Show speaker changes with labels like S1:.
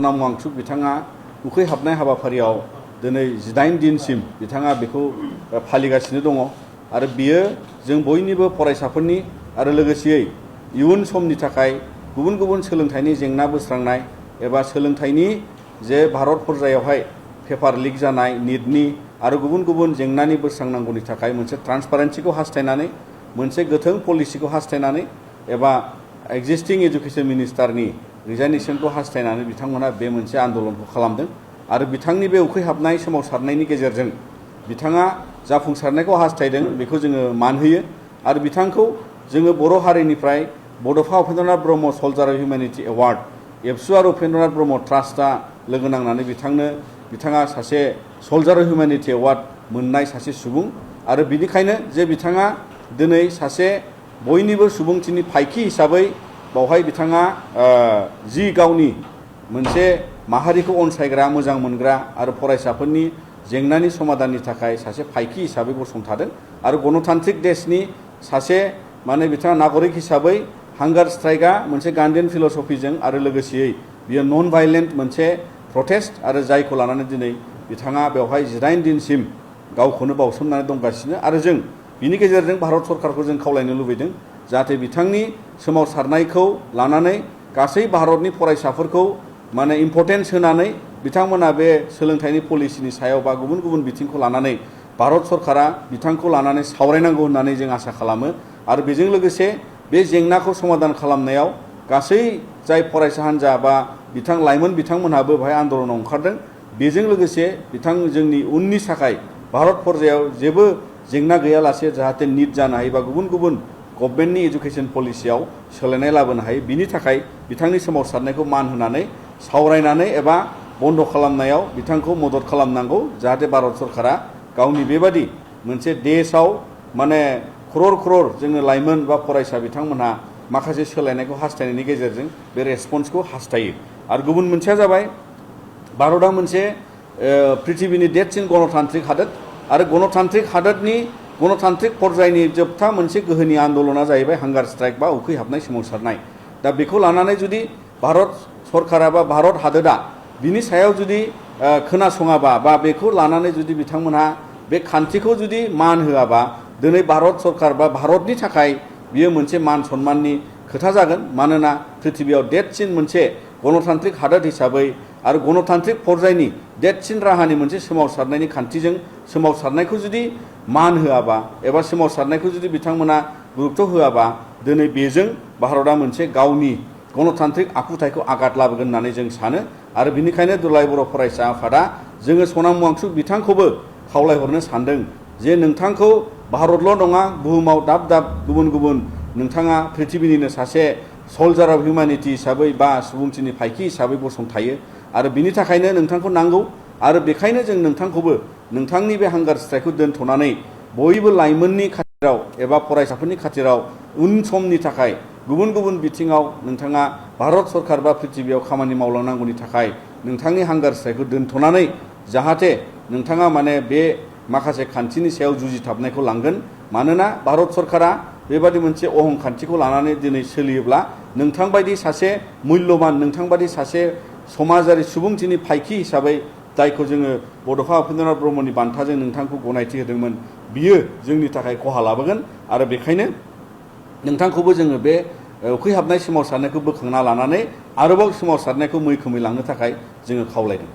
S1: सनाम वांचुक बिथाङा उखैहाबनाय हाबाफारियाव दिनै 18 दिनसिम बिथाङा बेखौ फालिगासिनो दङ आरो बियो जों बयनिबो फरायसाफोरनि आरो लोगोसेयै इयुन समनि थाखाय गुबुन गुबुन सोलोंथाइनि जेंना बोस्रांनाय एबा सोलोंथाइनि जे भारत पर्यायावहाय पेपार लिक जानाय नीटनि आरो गुबुन गुबुन जेंनानि बोस्रांनांगौनि थाखाय मोनसे ट्रान्सपारेन्सिखौ हास्थायनानै मोनसे गोथों पलिसिखौ हास्थायनानै एबा एक्जिस्टिं एजुकेशन मिनिस्टारनि रिजाइनेशनखौ हास्थायनानै बिथांमोना बे मोनसे आन्दोलनखौ खालामदों आरो बिथांनि बे उखैहाबनाय सोमावसारनायनि गेजेरजों बिथाङा जाफुंसारनायखौ हास्थायदों बेखौ जोङो मान होयो आरो बिथांखौ जोङो बर' हारिनिफ्राय बड'फा उपेन्द्रनाथ ब्रह्म सल्जार अफ हिउमेनिटी एवार्ड एबसु आरो उपेन्द्रनाथ ब्रह्म ट्रास्टआ लोगो नांनानै बिथाङा सासे सल्जार अफ हिउमेनिटी एवार्ड मोननाय सासे सुबुं आरो बिनिखायनो जे बिथाङा दिनै सासे बयनिबो सुबुंथिनि फायखि हिसाबै बावहाय बिथाङा जि गावनि मोनसे माहारिखौ अनसायग्रा मोजां मोनग्रा आरो फरायसाफोरनि जेंनानि समाधाननि थाखाय सासे फायखि हिसाबै गसंथादों आरो गणतान्त्रिक देशनि सासे माने बिथाङा नागरिक हिसाबै हांगार स्ट्राइकआ मोनसे गान्धीयान फिलसफिजों आरो लोगोसेयै बियो नन भायलेन्ट मोनसे प्रटेस्ट आरो जायखौ लानानै दिनै बिथाङा बेवहाय 18 दिनसिम गावखौनो बावसोमनानै दंगासिनो आरो जों बिनि गेजेरजों भारत सरकारखौ जों खावलायनो लुबैदों जाहाथे बिथांनि सोमावसारनायखौ लानानै गासै भारतनि फरायसाफोरखौ माने इम्परटेन्स होनानै बिथांमोना बे सोलोंथाइनि पलिसिनि सायाव बा गुबुन गुबुन बिथिंखौ लानानै भारत सरकारा बिथांखौ लानानै सावरायनांगौ होननानै जों आसा खालामो आरो बेजों लोगोसे बे जेंनाखौ समाधान खालामनायाव गासै जाय फरायसा हान्जा बा लाइमोन बिथांमोनहाबो बेहाय आन्दोलनाव ओंखारदों बेजों लोगोसे जोंनि उननि थाखाय भारत पर्यायाव जेबो जेंना गैयालासे जाहाथे नीट जानो हायो बा गुबुन गुबुन गभर्नमेन्टनि एजुकेशन पलिसियाव सोलायनाय लाबोनो हायो बिनि थाखाय बिथांनि सोमावसारनायखौ मान होनानै सावरायनानै एबा बन्द खालामनायाव बिथांखौ मदद खालामनांगौ जाहाथे भारत सरकारा गावनि बेबादि मोनसे देशआव माने क्रर जोङो लाइमोन बा फरायसा बिथांमोनहा माखासे सोलायनायखौ हास्थायनायनि गेजेरजों बे रेसपन्सखौ हास्थायो आरो गुबुन मोनसेया जाबाय भारतआ मोनसे पृथिबीनि देरसिन गणतान्त्रिक हादोर आरो गणतान्त्रिक हादोरनि गणतान्त्रिक पर्यायनि जोबथा मोनसे गोहोनि आन्दोलना जाहैबाय हांगार स्ट्राइक बा उखैहाबनाय सोमावसारनाय दा बेखौ लानानै जुदि भारत सरकारा बा भारत हादोरा बिनि सायाव जुदि खोनासङाबा बा बेखौ लानानै जुदि बिथांमोनहा बे खान्थिखौ जुदि मान होआबा दिनै भारत सरकार बा भारतनि थाखाय बियो मोनसे मान सन्माननि खोथा जागोन मानोना पृथिबीयाव देरसिन मोनसे गणतान्त्रिक हादोर हिसाबै आरो गणतान्त्रिक पर्यायनि देरसिन राहानि मोनसे सोमावसारनायनि खान्थिजों सोमावसारनायखौ जुदि मान होआबा एबा सोमावसारनायखौ जुदि बिथांमोना गुरुत्व होआबा दिनै बेजों भारतआ मोनसे गावनि गणतान्त्रिक आखुथायखौ आघात लाबोगोन होननानै जों सानो आरो बिनिखायनो दुलाराय बर' फरायसा आफादा जोङो सनाम वांचुक बिथांखौबो खावलायहरनो सानदों जे नोंथांखौ भारतल' नङा बुहुमाव दाब दाब गुबुन गुबुन नोंथाङा पृथिबीनिनो सासे सल्जार अफ हिउमेनिटी हिसाबै बा सुबुंथिनि फायखि हिसाबै गसंथायो आरो बिनि थाखायनो नोंथांखौ नांगौ आरो बेखायनो जों नोंथांखौबो नोंथांनि बे हांगार स्ट्राइकखौ दोनथ'नानै बयबो लाइमोननि खाथिराव एबा फरायसाफोरनि खाथिराव उन समनि थाखाय गुबुन गुबुन बिथिङाव नोंथाङा भारत सरकार बा पृथिबीयाव खामानि मावलांनांगौनि थाखाय नोंथांनि हांगार स्ट्राइकखौ दोनथ'नानै जाहाथे नोंथाङा माने बे माखासे खान्थिनि सायाव जुजिथाबनायखौ लांगोन मानोना भारत सरकारा बेबादि मोनसे अहंखान्थिखौ लानानै दिनै सोलियोब्ला नोंथांबायदि सासे मुल्यबान नोंथांबायदि सासे समाजारि सुबुंथिनि फायखि हिसाबै जायखौ जोङो बड'फा उपेन्द्रनाथ ब्रह्मनि बान्थाजों नोंथांखौ गनायथि होदोंमोन बियो जोंनि थाखाय खहा लाबोगोन आरो बेखायनो नोंथांखौबो जोङो बे उखैहाबनाय सोमावसारनायखौ बोखांना लानानै आरोबाव सोमावसारनायखौ मैखोमै लांनो थाखाय जोङो खावलायदों।